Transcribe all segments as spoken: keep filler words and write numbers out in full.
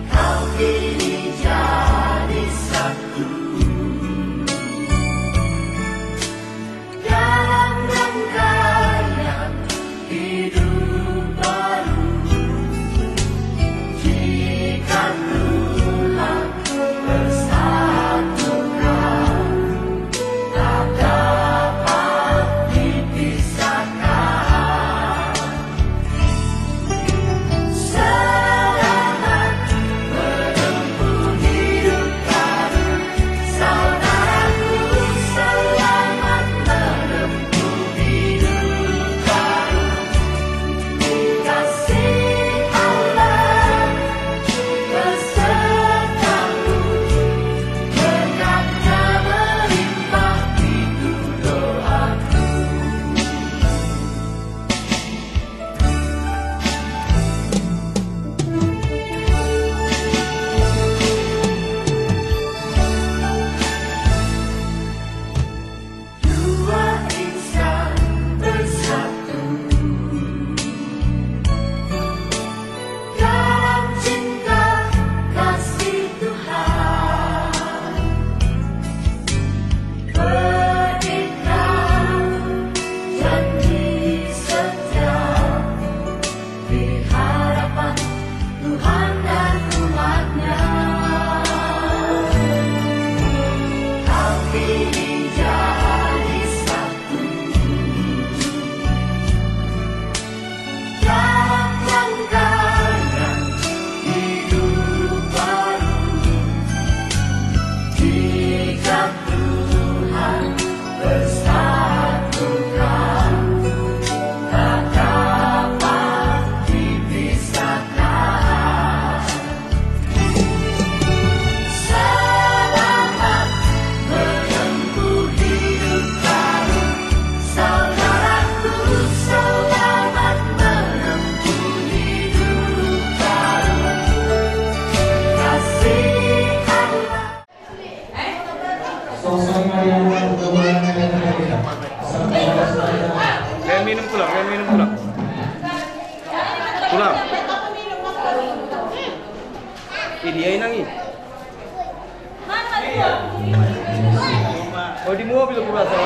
Kau kini jadi satu dalam rangkaian hidup baru. Jika Tuhan bersatukan, tak dapat dipisahkan. Selamat menempuh hidup baru, saudaraku, selamat menempuh hidup baru. Kasih Allah besertamu, berkatnya melimpah, itu doaku. Dua insan bersatu dalam cinta kasih Tuhan, berikan janji setia di hadapan Tuhan dan umat-Nya. Kau kini jadi satu dalam rangkaian hidup baru. Jika Tuhan bersatukan, tak dapat dipisahkan. Selamat menempuh hidup baru, saudaraku, selamat menempuh hidup baru. Kasih Allah. Sosok Maria, Tuhan kita. Sampai Baen minum, Tulang, baen minum, Tulang. Tulang. Ini ya, Inang, ini. Oh, di mobil aku rasa.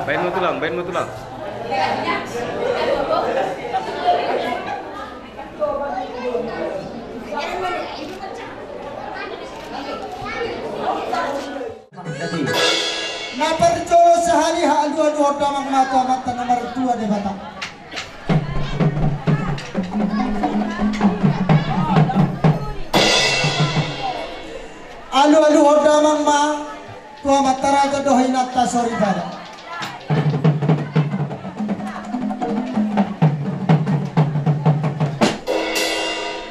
Baen ma, Tulang, baen ma, Tulang. Na parjolo sahali, alualu ho damang ma tu Amanta na martua Debata. Alualu ho damang ma tu amanta raja dohot inanta soripada.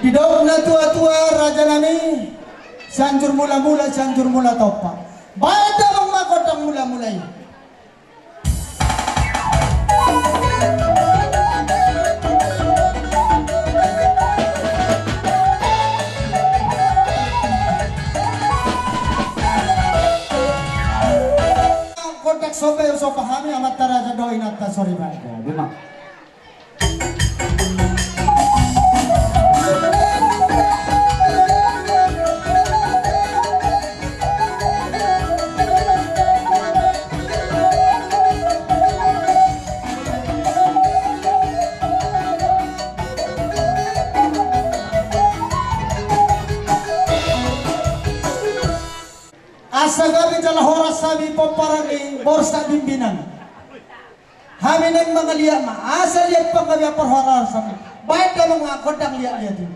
Didok natuatua, rajanami, Sianjur Mulamula, Sianjur Mula Tompa. Baen damang ma gondang mulamula i. Gondang somba i husomba hami amanta raja dohot inanta soripada. Asa gabe jala horas hami pomparan ni Borsak Bimbinan. Hami naeng mangaliat ma, asa liat panggabean parhorasan. Baen damang ma gondang liatliat i.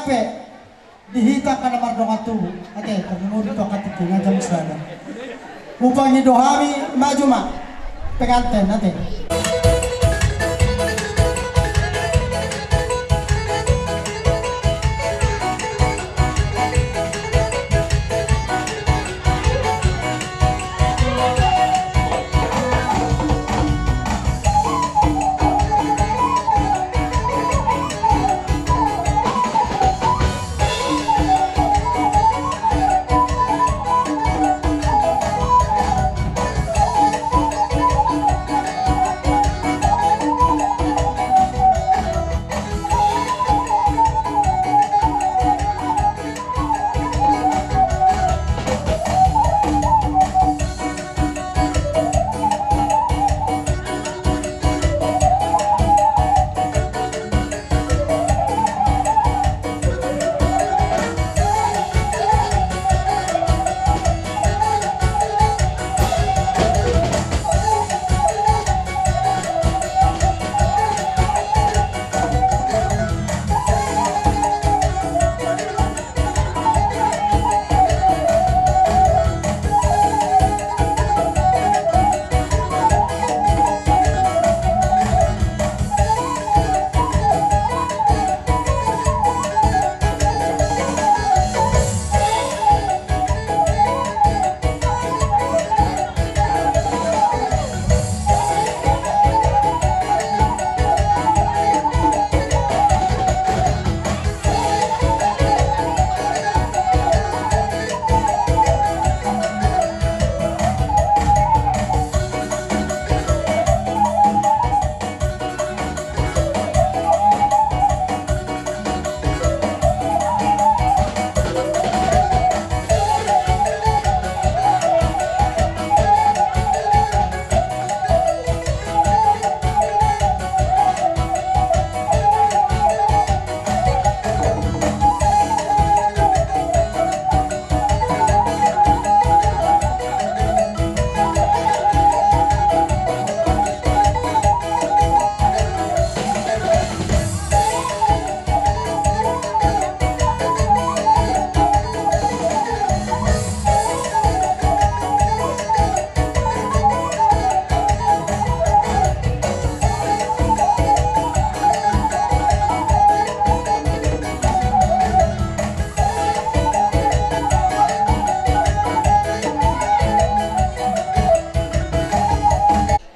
Di hita angka na mardongan tubu, ate, tarlumobi tu angka tingki na jam sada. Hupangido hami, maju ma penganten, ate.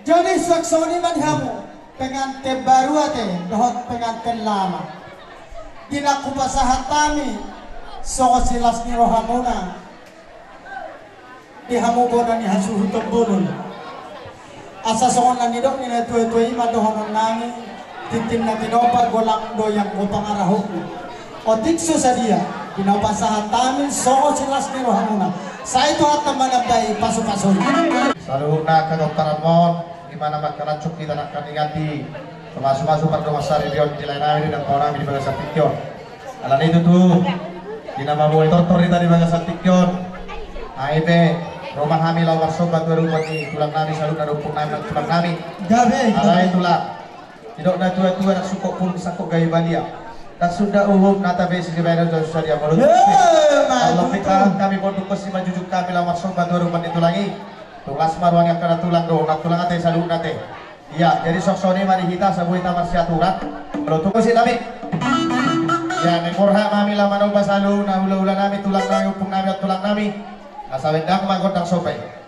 Jadi, suang songon i ma di hamu penganten baru, ate, dohot penganten lama. Di na hupasahat hami songon silas ni rohamuna di hamu bona ni hasuhuton bolon. Asa songon na nidok ni natuatua i ma dohonon nami, tintin na tinopa, golang do ianggo pangarahutna. Otik so sadia, di na hupasahat hami songon silas ni rohamuna. Sai Tuhanta manambai pasupasuna. Saluhutna angka gontaranmon, di mana mangkalansuk hita nangkaningan di pamasumasu pardongansaripeon di lae nami dohot angka nami di bagasan tingki on. Alani i tutu, di na mamboan tortor hita di bagasan tingki on, ai pe ro ma hami laho marsomba tu adopan ni tulang nami saluhutna dohot ompung nami, tulang nami. Gabe. Alai tulang, didok natuatua, ndang sungkot purun sangkot gabe balian. Ndang suda uhum nata be sisi badan jauh sadia molo. Eh, ma tutu. Hami monduk, pos i manjujung hami laho marsomba tu adopan ni tulang i. Tung las ma ruang ni angka na tulang dohot na tulang, ate, saluhutna, ate. Ia, jadi songon i ma di hita, asa boi hita marsiaturan. Molo tung, musik nami. Ia, naeng borhat ma hami laho manomba saluhutna hulahula nami, tulang nami, ompung nami, tulang nami. Asa baen damang gondang somba i.